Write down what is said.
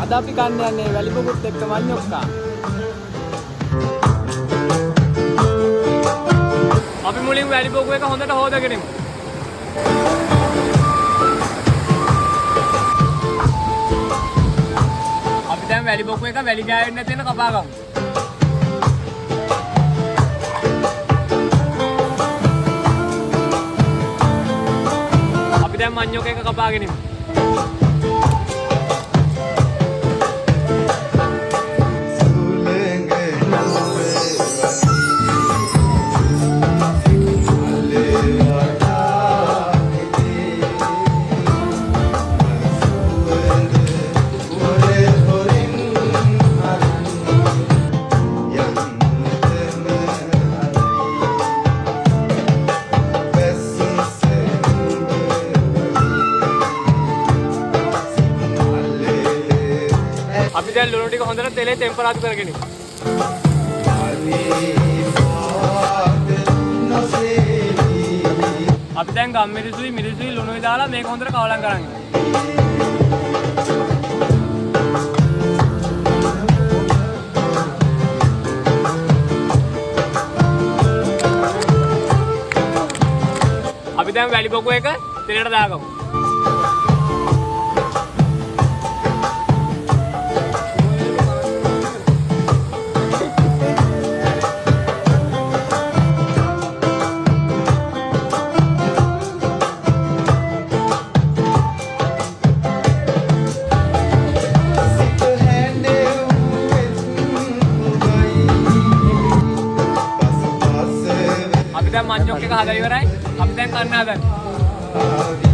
අද අපි කන්න යන්නේ වැලිබොකුත් එක්ක මඤ්ඤොක්කා. අපි මුලින් වැලිබොකු එක හොඳට හොදගෙන ඉමු. අපි දැන් වැලිබොකු එක වැලි ගෑවෙන්න නැති වෙන කපා ගමු. අපි දැන් මඤ්ඤොක්ක එක කපාගෙන ඉමු. අපි දැන් ලුණු ටික හොඳට තෙලේ තෙම්පරාදු කරගෙන ඉමු. අපි දැන් ගම්මිරිසුයි මිරිසුයි ලුණුයි දාලා මේක හොඳට කවලම් කරන් ඉමු. අපි දැන් වැලි බොකු එක තෙලට දාගමු. අපි දැන් මඤ්ඤොක් එක හදලා ඉවරයි. අපි දැන් කන්න හදන්නේ.